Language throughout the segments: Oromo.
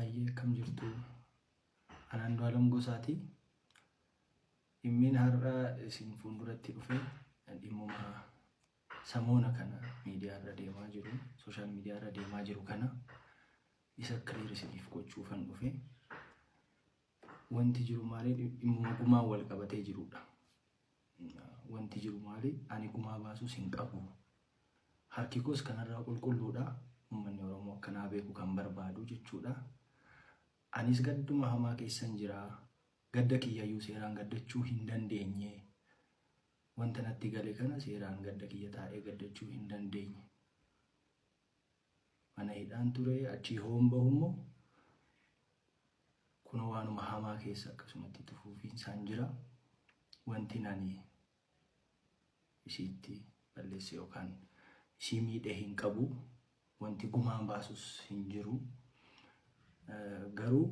Hayyee, akkam jirtu? Ani Andu'aalam Gosaati. Dhimmiin har'a isin fuulduratti dhufe dhimmuma samoona kana miidiyaa irra deemaa jiru, social media irra deemaa jiru kana isa clear isiniif gochuufan dhufe. Wanti jiru maali? Dhimmuma gumaan wal qabatee jirudha. Wanti jiru maali? Ani gumaa baasuus hin qabu. Harki koos kanarraa qulqulluudha. Uummanni Oromoo akkanaa beeku kan barbaadu jechuudha. Anis gadduma hamaa keessan jira. Gadda kiyyayyuu seeraan gaddachuu hin dandeenye. Wanta natti gale kana seeraan gadda kiyya taa'ee gaddachuu hin dandeenye. Mana hidhaan ture, achii hoon bahu immoo kun waanuma hamaa keessa akkasumatti itti fufiinsaan jira. Wanti ani isiitti balleesse yookaan isii miidhee hin qabu. Wanti gumaan baasus hin jiru. Garuu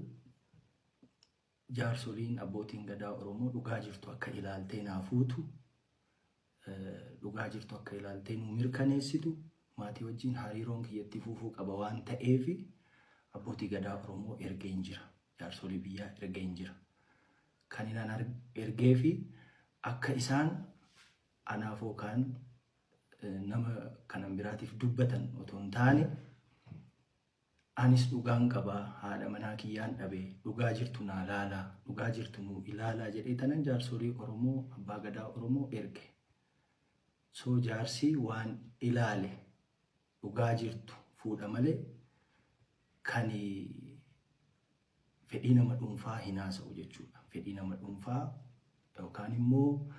jaarsoliin, abbootiin gadaa Oromoo dhugaa jirtu akka ilaaltee naa fuutu, dhugaa jirtu akka ilaaltee nu mirkaneessitu, maatii wajjin hariiroon kiyyatti fufuu qaba waan ta'eef abbootii gadaa Oromoo ergeen jira. Jaarsolii biyyaa ergeen jira. Kan inni ergee fi akka isaan anaaf yookaan nama kanan biraatiif dubbatan otoo hin taane, anis dhugaan qabaa, haadha manaa kiyyaan dhabee, dhugaa jirtu naa laalaa, dhugaa jirtu nuu ilaalaa jedhee tanan jaarsolii Oromoo, abbaa gadaa Oromoo erge. So jaarsi waan ilaale dhugaa jirtu fuudha malee kan fedhii nama dhuunfaa hin haasa'u jechuudha. Fedhii nama dhuunfaa yookaan immoo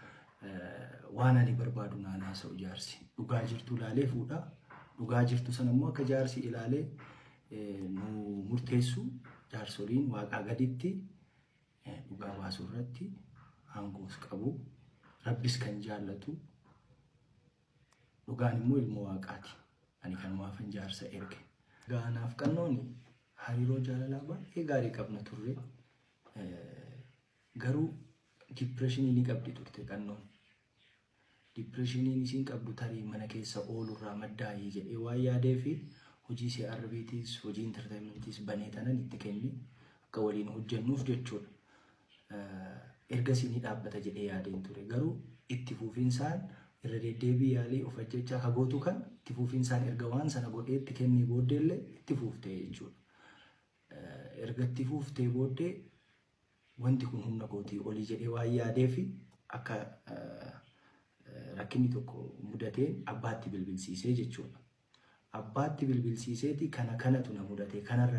waan ani barbaadu naan haasa'u jaarsi. Dhugaa jirtu ilaalee fuudha. Dhugaa jirtu sana immoo akka jaarsi ilaalee nu murteessu, jaarsoliin waaqaa gaditti dhugaa baasuu irratti aangoos qabu. Rabbis kan jaallatu dhugaan immoo ilmoo waaqaati. Ani kanumaafan jaarsa erge. Gaanaaf qannoon hariiroo jaalalaa baay'ee gaarii qabna turre. Garuu depressionii ni qabdi turte qannoon. Depressioniin isiin qabdu tarii mana keessa oolurraa maddaa'ee jedhee waan yaadee fi hojii CRBtis, hojii entertainmentiis banee tanan itti kenni akka waliin hojjennuuf jechuudha. Ergasii ni dhaabbata jedhee yaadeen ture. Garuu itti fufinsaan irra deddeebii yaalii of ajjechaa ka gootu kan itti fufinsaan erga waan sana godhee itti kennee booddeellee itti fuuftee jechuudha. Erga itti fuuftee booddee wanti kun humna kootii olii jedhee waan yaadee fi akka rakkinni tokko mudateen abbaatti bilbilsiisee jechuudha. Abbaatti bilbilsiiseeti kana kanatu na mudate kanarra.